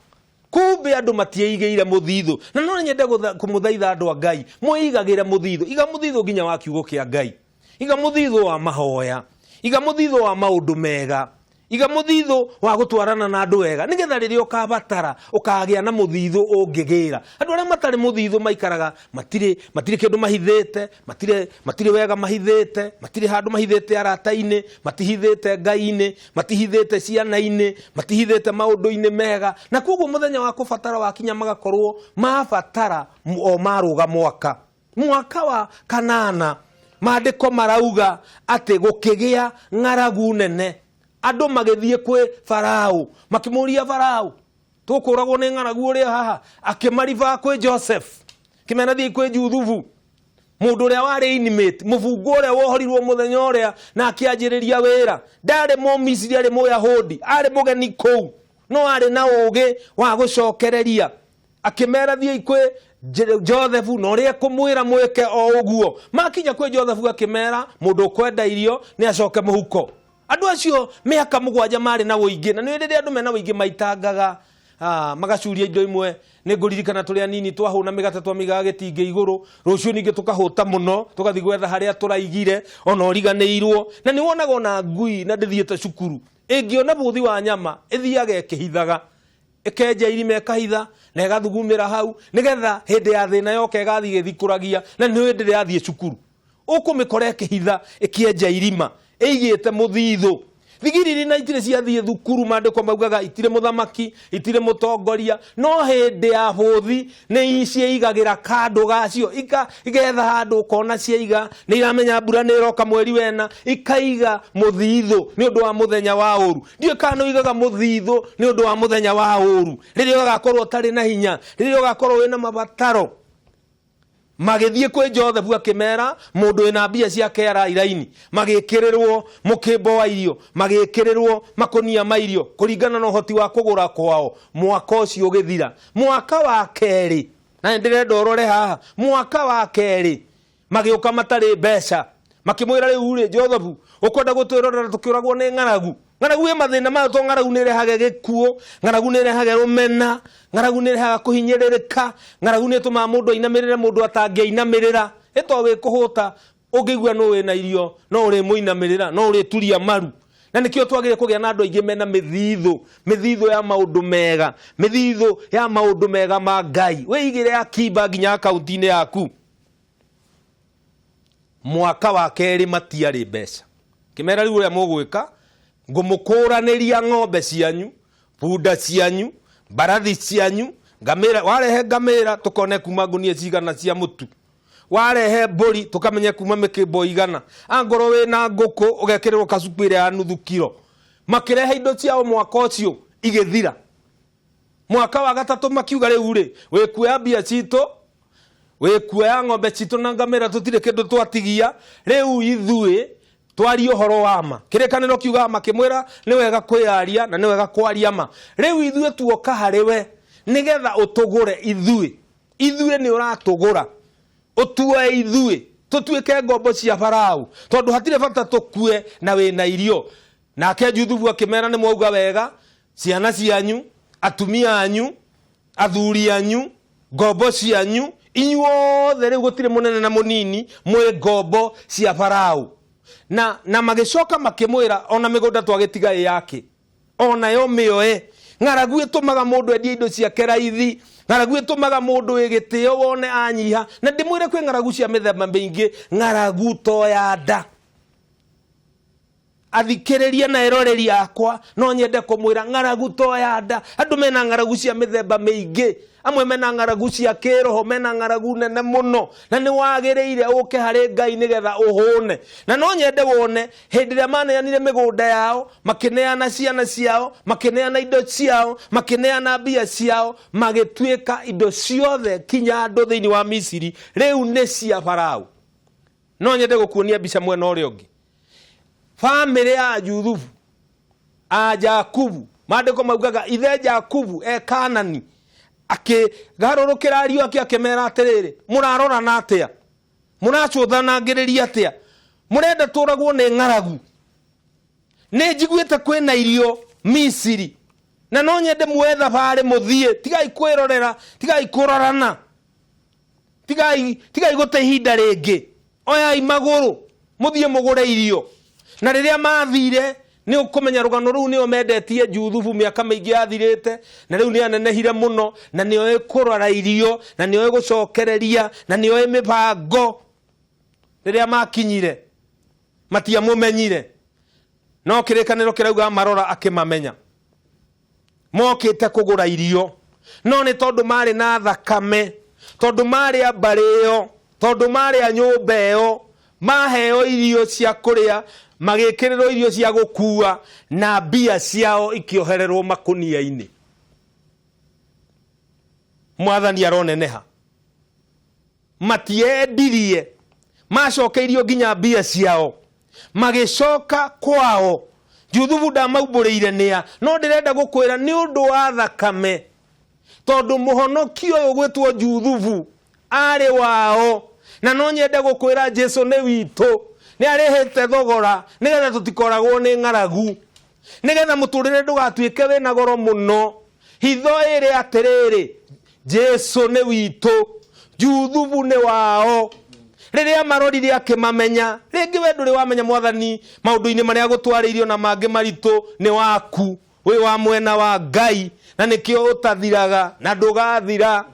Kumbe andũ matieigĩire mũthithũ. Na no nyende kũmũthaitha andũ a Ngai, mwĩigagĩre mũthithũ. Iga mũthithũ nginya wa kiugo kĩa Ngai. Iga mũthithũ wa mahoya. Iga mũthithũ wa maũndũ mega. Iga mũthithũ wa gũtwarana na andũ wega, nĩgetha rĩrĩa ũkabatara ũkagĩa na mũthithũ ũngĩgĩra. Andũ arĩa matarĩ mũthithũ maikaraga matirĩ kĩndũ mahithĩte, matirĩ wega mahithĩte, matirĩ handũ mahithĩte arata-inĩ, matihithĩte Ngai-inĩ, matihithĩte ciana-inĩ, matihithĩte maũndũ-inĩ mega. Na koguo mũthenya wa kũbatara wakinya magakorwo mabatara o marũga mwaka. Mwaka wa 8 maandĩko marauga atĩ gũkĩgĩa ng'aragu nene. Andũ magĩthiĩ kwĩ Farao, makĩmũria Farao, tũkũragwo nĩ ng'aragu ũrĩa haha? Akĩmariba kwĩ Joseph, kĩmera thiĩ kwĩ Juthubu, mũndũ ũrĩa warĩ inmate, mũbungwo ũrĩa wohorirwo mũthenya ũrĩa na akĩanjĩrĩria wĩra. Ndarĩ Mũmisiri, arĩ Mũyahudi, arĩ mũgeni kũu, no arĩ na ũũgĩ wa gũcokereria. Akĩmera thiĩi kwĩ Joseph na ũrĩa ekũmwĩra mwĩke o ũguo. Makinya kwĩ Joseph akĩmera mũndũ ũkwenda irio nĩ acoke mũhuko. Andũ acio mĩaka 7 marĩ na ũingĩ, na nĩ rĩrĩa andũ mena ũingĩ maitangaga, magacuria indo imwe. Nĩ ngũririkana tũrĩ anini twahũna mĩgate twamĩigaga gĩtingĩ igũrũ, rũciũ ningĩ tũkahũta mũno tũgathiĩ gwetha harĩa tũraigire, ona ũriganĩirwo. Na nĩ wonaga ona ngui na ndĩthiĩte cukuru ĩngĩona bũthi wa nyama ĩthiaga ĩkĩhithaga, ĩkenja irima ĩkahitha na ĩgathugumĩra hau, nĩgetha hĩndĩ ya thĩna yoka ĩgathiĩ ĩgĩthikũragia. Na nĩ hĩndĩ ĩrĩa yathiĩ cukuru ũkũmĩkora ĩkĩhitha, ĩkĩenja irima, ĩigĩte mũthithũ. Thigiriri na itirĩ ciathiĩ thukuru, maandĩko maugaga itirĩ mũthamaki, itirĩ mũtongoria, no hĩndĩ ya bũthi nĩ ciĩigagĩra kandũ gacio, igetha handũ ũkona ciaiga, nĩ iramenya mbura nĩ ĩroka mweri wena, ikaiga mũthithũ nĩ ũndũ wa mũthenya wa ũru. Ndiũĩ kana nĩ ũigaga mũthithũ nĩ ũndũ wa mũthenya wa ũru, rĩrĩa ũgakorwo ũtarĩ na hinya, rĩrĩa ũgakorwo wĩna mabataro. Magĩthiĩ kwĩ Joseph akĩmera mũndũ wĩna mbia ciake arairaini, magĩkĩrĩrwo mũkĩmbo wa irio, magĩkĩrĩrwo makũnia ma irio kũringana na ũhoti wa kũgũra kwao. Mwaka ũcio ũgĩthira. Mwaka wa kerĩ, na nĩ ndĩrenda ũrore haha, mwaka wa kerĩ magĩũka matarĩ mbeca, makĩmwĩra rĩu rĩ, Joseph, ũkwenda gũtwĩrorera tũkĩũragwo nĩ ng'aragu? Ng'aragu ĩ mathĩna mayo, to ng'aragu nĩ ĩrehage gĩkuũ, ng'aragu nĩ ĩrehage rũmena, ng'aragu nĩ ĩrehaga kũhinyĩrĩrĩka, ng'aragu nĩ ĩtũmaga mũndũ ainamĩrĩre mũndũ atangĩainamĩrĩra. Ĩ to wĩ kũhũta, ũngĩigua nũ wĩna irio, no ũrĩmũinamĩrĩra, no ũrĩturia maru. Na nĩkĩo twagĩrĩire kũgĩa na andũ aingĩ mena mĩthithũ, mĩthithũ ya maũndũ mega, mĩthithũ ya maũndũ mega ma Ngai. Wĩigĩre akiba nginya akaunti-inĩ yaku. Mwaka wa kerĩ matiarĩ mbeca. Kĩmera rĩu ũrĩa mũgwĩka, ngũmũkũranĩria ng'ombe cianyu, bunda cianyu, mbarathi cianyu, ngamĩra. Warehe ngamĩra tũkone kuma ngunia cigana cia mũtu. Warehe mbũri tũkamenye kuma mĩkĩmbo igana. Angorwo wĩna ngũkũ ũgekĩrĩrwo kacuku ĩrĩa ya nuthu kiro. Makĩrehe indo ciao mwaka ũcio igĩthira. Mwaka wa gatatũ makiuga rĩu rĩ, wĩkuoya mbia citũ, wĩkuoya ng'ombe citũ na ngamĩra, tũtirĩ kĩndũ twatigia. Rĩu ithuĩ twarie ũhoro wa ma. Kĩrĩkanĩro kiugaga makĩmwĩra nĩ wega kwĩyaria na nĩ wega kwaria ma. Rĩu ithuĩ tuoka harĩ we nĩgetha ũtũgũre ithuĩ. Ithuĩ nĩ ũratũgũra. Ũtuoe ithuĩ tũtuĩke ngombo cia Farao, tondũ hatirĩ bata tũkue na wĩna irio. Nake Juthubu akĩmera nĩ mwauga wega, ciana cianyu, atumia anyu, athuri anyu, ngombo cianyu, inyuothe rĩu gũtirĩ mũnene na mũnini, mwĩ ngombo cia Farao. Na magĩcoka makĩmwĩra ona mĩgũnda twagĩtiga ĩ yake, ona yo mĩoe. Ng'aragu ĩtũmaga mũndũ endie indo ciake raithi, ng'aragu ĩtũmaga mũndũ wĩ gĩtĩo wone anyiha. Na ndĩmwĩre kwĩ ng'aragu cia mĩthemba mĩingĩ, ng'aragu to ya nda. Athikĩrĩria na eroreri akwa, no nyende kũmwĩra ng'aragu to ya nda. Andũ mena ng'aragu cia mĩthemba mĩingĩ, amwe mena ng'aragu cia kĩroho, mena ng'aragu nene mũno, na nĩ wagĩrĩire ũke harĩ Ngai nĩgetha ũhũne. Na no nyende wone hĩndĩ ĩrĩa maneanire mĩgũnda yao, makĩneana ciana ciao, makĩneana indo ciao, makĩneana mbia ciao, magĩtuĩka indo ciothe kinya andũ thĩinĩ wa Misiri rĩu nĩ cia Farao. No nyende gũkuonia mbica mwena ũrĩa ũngĩ. Bamĩrĩ ya Juthubu a Jakubu, maandĩko maugaga ithe Jakubu e Kanani akĩgarũrũkĩra ariũ ake akĩmera atĩrĩrĩ, mũrarorana atĩa? Mũracũthanangĩrĩria atĩa? Mũrenda tũragwo nĩ ng'aragu? Nĩ njiguĩte kwĩna irio Misiri, na no nyende muoe thabarĩ mũthiĩ. Tigai kwĩrorera, tigai kũrorana, tigai gũte ihinda rĩngĩ. Oyai magũrũ mũthiĩ mũgũre irio. Na rĩrĩa mathire, nĩ ũkũmenya rũgano rũu nĩo mendetie Juthubu mĩaka mĩingĩ yathirĩte, na rĩu nĩ anenehire mũno, na nĩoĩ kũrora irio, na nĩoĩ gũcokereria, na nĩoĩ mĩbango. Rĩrĩa makinyire matiamũmenyire, no kĩrĩkanĩro kĩrauga marora akĩmamenya. Mokĩte kũgũra irio, no nĩ tondũ marĩ na thakame, tondũ marĩ a mbarĩ ĩyo, tondũ marĩ a nyũmba ĩyo, maheo irio cia kũrĩa, magĩkĩrĩrwo irio cia gũkua, na mbia ciao ikĩohererwo makũnia-inĩ. Mwathani aroneneha. Matiendirie, macokeirio nginya mbia ciao, magĩcoka kwao. Juthubu ndamaumbũrĩire nĩa, no ndĩrenda gũkwĩra nĩ ũndũ wa thakame, tondũ mũhonoki ũyũ gwĩtwo Juthubu arĩ wao. Na no nyende gũkwĩra Jesu nĩ witũ, nĩ arĩhĩte thogora nĩgetha tũtikoragwo nĩ ng'aragu, nĩgetha mũtũrĩre ndũgatuĩke wĩna goro mũno. Hitho ĩrĩ atĩrĩrĩ, Jesu nĩ witũ, Juthubu nĩ wao. Rĩrĩa marorire akĩmamenya, rĩngĩ we ndũrĩ wamenya Mwathani maũndũ-inĩ marĩa agũtwarĩirio na mangĩ maritũ nĩ waku, wĩ wa mwena wa Ngai, na nĩkĩo ũtathiraga na ndũgathira.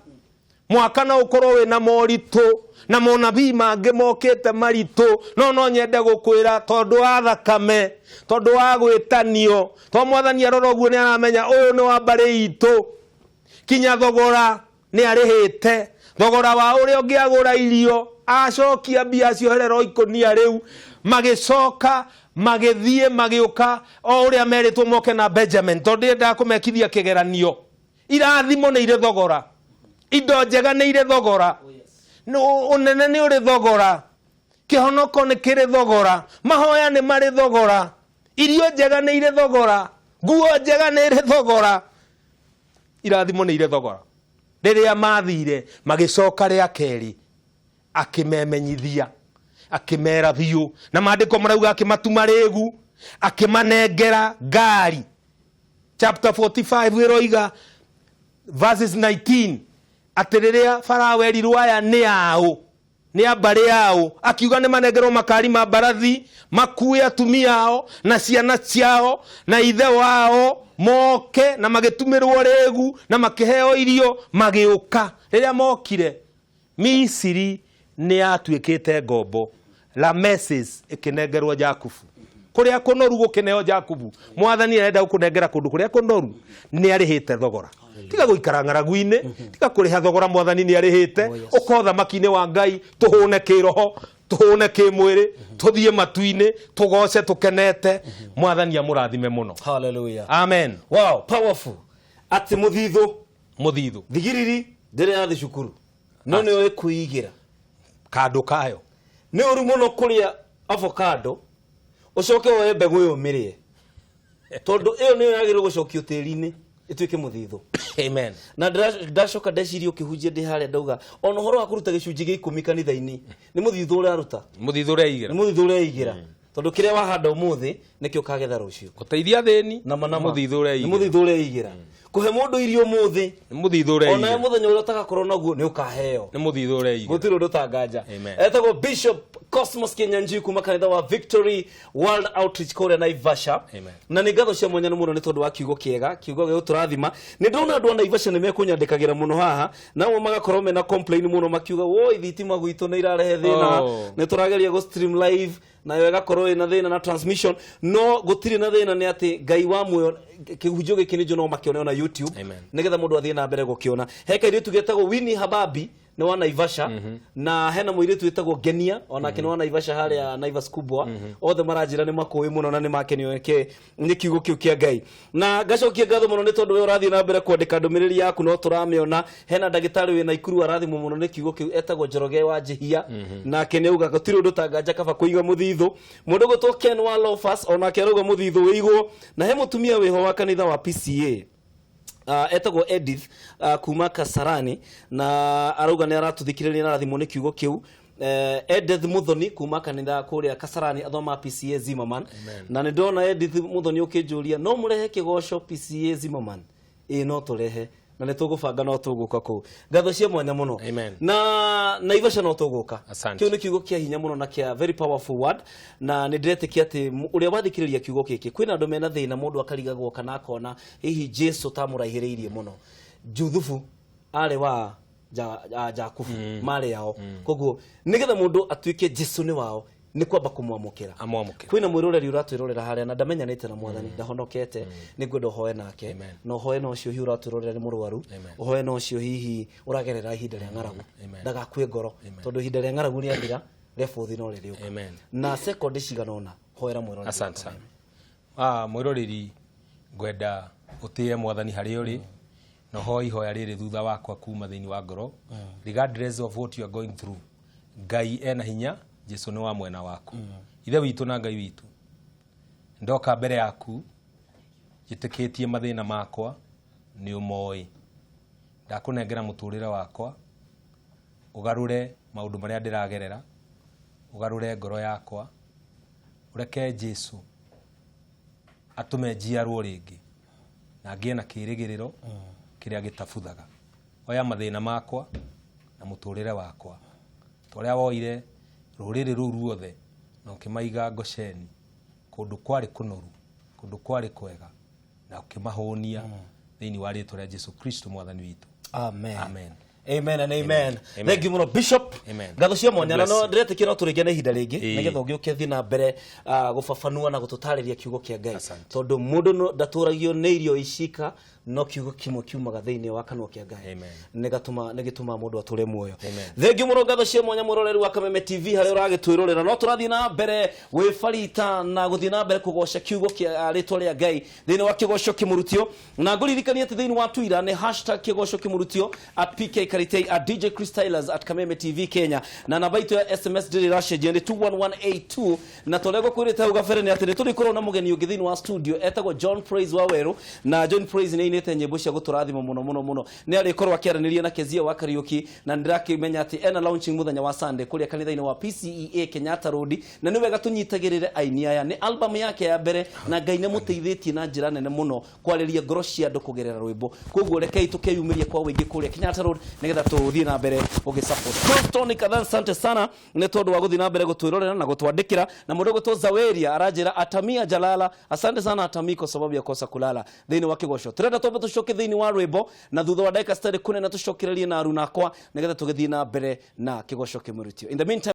Mwaka no ũkorwo wĩna moritũ na monabii mangĩ mokĩte maritũ, no nyende gũkwĩra tondũ wa thakame, tondũ wa gwĩtanio, to Mwathani arora ũguo nĩ aramenya ũyũ nĩ wa mbarĩ itũ. Kinya thogora nĩ arĩhĩte, thogora wa ũrĩa ũngĩagũra irio, acokia mbia ciohererwo ikũnia rĩu. Magĩcoka magĩthiĩ magĩũka o ũrĩa merĩtwo moke na Benjamin, tondũ ndĩrendaga kũmekithia kĩgeranio. Irathimo nĩ irĩ thogora, indo njega nĩ irĩ thogora, ũnene nĩ ũrĩ thogora, kĩhonoko nĩ kĩrĩ thogora, mahoya nĩ marĩ thogora, irio njega nĩ irĩ thogora, nguo njega nĩ irĩ thogora, irathimo nĩ irĩ thogora. Rĩrĩa mathire magĩcoka rĩa kerĩ, akĩmemenyithia, akĩmera biũ, na maandĩko marauga akĩmatuma rĩgu, akĩmanengera ngari. Chapter 45 ĩroiga verses 19 atĩ rĩrĩa Farao erirwo aya nĩ ao, nĩ a mbarĩ yao, akiuga nĩ manengerwo makari ma mbarathi, makue atumia ao na ciana ciao na ithe wao, moke na magĩtumĩrwo rĩgu na makĩheo irio, magĩũka. Rĩrĩa mokire Misiri nĩ yatuĩkĩte ngombo, Rameses ĩkĩnengerwo Jakubu. Kũrĩa kũnoru gũkĩneo Jakubu. Mwathani arenda gũkũnengera kũndũ kũrĩa kũnoru, nĩ arĩhĩte thogora. Tiga gũikara ng'aragu-inĩ, tiga kũrĩha thogora, mwathani nĩ arĩhĩte. Ũka ũthamaki-inĩ wa Ngai, tũhũne kĩroho, tũhũne kĩmwĩrĩ, tũthiĩ matu-inĩ, tũgoce tũkenete. Mwathani amũrathime mũno. Hallelujah. Amen. Wow, powerful. Atĩ mũthithũ, Mũthithũ. Thigiriri ndĩrĩ yathi cukuru, no nĩ ũĩ kwĩigĩra kandũ kayo. Nĩ ũru mũno kũrĩa avocado ũcoke woe mbegũ ĩyo ũmĩrĩe, tondũ ĩyo nĩyo yagĩrĩirwo gũcokio tĩri-inĩ ĩtuĩke mũthithũ. Amen. Na ndacoka ndeciria ũkĩhunjia ndĩ harĩa ndauga ona ũhoro wa kũruta gĩcunjĩ gĩa 10 kanitha-inĩ nĩ mũthithũ ũraruta. Mũthithũ ũreigĩra. Nĩ mũthithũ ũreigĩra. Tondũ kĩrĩa wahanda ũmũthĩ nĩkĩo ũkagetha rũciũ. Gũteithia athĩni Nama nama. Mũthithũ ũreigĩra. Nĩ mũthithũ ũreigĩra. Kũhe mũndũ irio ũmũthĩ. Nĩ mũthithũ ũreigĩra. Ona mũthenya ũrĩa ũtagakorwo naguo nĩ ũkaheo. Nĩ mũthithũ ũreigĩra. Gũtirĩ ũndũ ũtanganja. Amen. Etagwo Bishop Cosmos Kinyanjui kuma kanitha wa Victory World Outreach kũrĩa Naivasha. Amen. Na nĩ ngatho cia mwanya mũno nĩ tondũ wa kiugo kĩega, kiugo gĩa gũtũrathima. Nĩ ndĩrona andũ a Naivasha nĩ mekũnyandĩkagĩra mũno haha, nao magakorwo mena complain mũno makiuga woi thitima gwitũ nĩ irarehe thĩna, nĩ tũrageria gũ stream live nayo ĩgakorwo ĩna thĩna na transmission, no gũtirĩ na thĩna nĩ atĩ Ngai wa muoyo kĩhunjio gĩkĩ nĩ njũ no makĩone ona YouTube. Amen. Nĩgetha mũndũ athiĩ na mbere gũkĩona. He kairĩtu getagwo Winnie Hababi nĩ wa Naivasha, na hena mũirĩtu wĩtagwo Ngenia onake nĩ wa Naivasha harĩa Naivas Kubwa. Othe maranjĩra nĩ makũĩ mũno na nĩ makenio nĩ kiugo kĩu kĩa Ngai. Na ngacokia ngatho mũno nĩ tondũ we ũrathiĩ na mbere kwandĩka ndũmĩrĩri yaku no tũramĩona. Hena ndagĩtarĩ wĩ Naikuru arathimwo mũno nĩ kiugo kĩu etagwo Njoroge wa Njihia, nake nĩ auga gũtirĩ ũndũ tanganja kaba kũiga mũthithũ. Mũndũ gwĩtwo Ken wa Lofas onake arauga mũthithũ wĩigwo. Na he mũtumia wĩho wa kanitha wa PCA etagwo Edith kuma Kasarani, na arauga nĩ aratũthikĩrĩria na arathimwo nĩ kiugo kĩu. Edith Muthoni kuma kanitha kũrĩa Kasarani athoma PCA Zimmerman. Na nĩ ndona Edith Muthoni ũkĩnjũria no mũrehe kĩgoco PCA Zimmerman, ĩĩ no tũrehe na nĩ tũgũbanga no tũgũka kũu. Ngatho cia mwanya mũno. Amen. Na Naivasha no tũgũka. Asante. Kĩu nĩ kiugo kĩa hinya mũno na kĩa very powerful word, na nĩ ndĩretĩkia atĩ ũrĩa wathikĩrĩria kiugo gĩkĩ kwĩna andũ mena thĩna, mũndũ akarigagwo kana akona hihi Jesu tamũraihĩrĩirie mũno. Juthubu arĩ wa Jakubu marĩ ao, koguo nĩgetha mũndũ atuĩke Jesu nĩ wao nĩ kwamba kũmwamũkĩra. Amwamũkĩra. Kwĩna mwĩroreri ũratwĩrorera harĩa na ndamenyanĩte na mwathani, ndahonokete, nĩ ngwenda ũhoe nake. Amen. Na ũhoe na ũcio hihi ũratwĩrorera nĩ mũrwaru, Amen. ũhoe na ũcio hihi ũragerera ihinda rĩa ng'aragu, Amen. ndagakue ngoro, tondũ ihinda rĩa ng'aragu rĩathira rĩa bũthi no rĩrĩũka. Amen. Na sekondi cigana ũna hoera mwĩroreri. Asante sana. Mwĩroreri ngwenda ũtĩe mwathani harĩa ũrĩ, na ũhoe ihoya rĩrĩ thutha wakwa kuma thĩinĩ wa ngoro. Regardless of what you are going through, Ngai ena hinya, Jesu nĩ wa mwena waku. Ithe witũ na Ngai witũ, ndoka mbere yaku njĩtĩkĩtie mathĩna makwa nĩ ũmoĩ. Ndakũnengera mũtũrĩre wakwa, ũgarũre maũndũ marĩa ndĩragerera, ũgarũre ngoro yakwa, ũreke Jesu atũme njiarwo rĩngĩ na ngĩe na kĩrĩgĩrĩro kĩrĩa gĩtabuthaga. Oya mathĩna makwa na mũtũrĩre wakwa, ta ũrĩa woire rũrĩrĩ rũu ruothe na ũkĩmaiga Gosheni, kũndũ kwarĩ kũnoru, kũndũ kwarĩ kwega, na ũkĩmahũnia thĩinĩ wa rĩtwa rĩa Jesu Kristo mwathani witũ. Amen. Amen. Amen and amen. Amen. Thank you mũno Bishop. Amen. Ngatho cia mwanya na Bless no you. ndĩretĩkia no tũrĩngĩ na ihinda rĩngĩ Ĩĩ. nĩgetha ũgĩũke thiĩ na mbere gũbabanua na gũtũtarĩria kiugo kĩa Ngai. Asante. Tondũ mũndũ ndatũragio nĩ irio icika, no kiugo kĩmwe kiumaga thĩinĩ wa kanua kĩa Ngai. Amen. Nĩgatũma nĩgĩtũma mũndũ atũre muoyo. Amen. Thank you mũno ngatho cia mwanya mwĩroreri wa Kameme TV harĩa ũragĩtwĩrorera. No tũrathiĩ na mbere gwĩbarita na gũthiĩ na mbere kũgoca kiugo kĩa rĩtwa rĩa Ngai thĩinĩ wa kĩgoco kĩmũrutio. Na ngũririkanie atĩ thĩinĩ wa Twitter nĩ hashtag kĩgoco kĩmũrutio, at PK Karitei, at DJ Chris Tylers, at Kameme TV Kenya. Na namba itũ ya SMS ndĩrĩ ĩracenjia nĩ 21182. Na torĩa ngũkwĩrĩte hau gabere nĩ atĩ nĩ tũrĩkorwo na mũgeni ũngĩ thĩinĩ wa studio etagwo John Praise wa Werũ. Na John Praise nĩ ainĩte nyĩmbo cia gũtũrathima mũno mũno mũno. Nĩ arĩkorwo akĩaranĩria na Kezia wa Kariũki, na nĩndĩrakĩmenya atĩ ena launching mũthenya wa Sunday kũrĩa kanitha-inĩ wa PCEA Kenyatta Road. Na nĩ wega tũnyitagĩrĩre aini aya, nĩ album yake ya mbere na Ngai nĩ mũteithĩtie na njĩra nene mũno kwarĩria ngoro cia andũ kũgerera rwĩmbo. Koguo rekei tũkeyumĩrie kwa ũingĩ kũrĩa Kenyatta Road nĩgetha tũthiĩ na mbere gũgĩ support. Tony Kadhan, asante sana nĩ tondũ wa gũthiĩ na mbere gũtwĩrorera na gũtwandĩkĩra. Na mũndũ ũgwĩtwo Zaweria aranjĩra atamia jalala, asante sana atami kwa sababu ya kosa kulala thĩinĩ wa kĩgoco. Tũrenda twambe tũcoke thĩinĩ wa rwĩmbo na thutha wa ndagĩka citarĩ kũnene tũcokererie na aruna akwa nĩgetha tũgĩthiĩ na mbere na kĩgoco kĩmũrutio. In the meantime,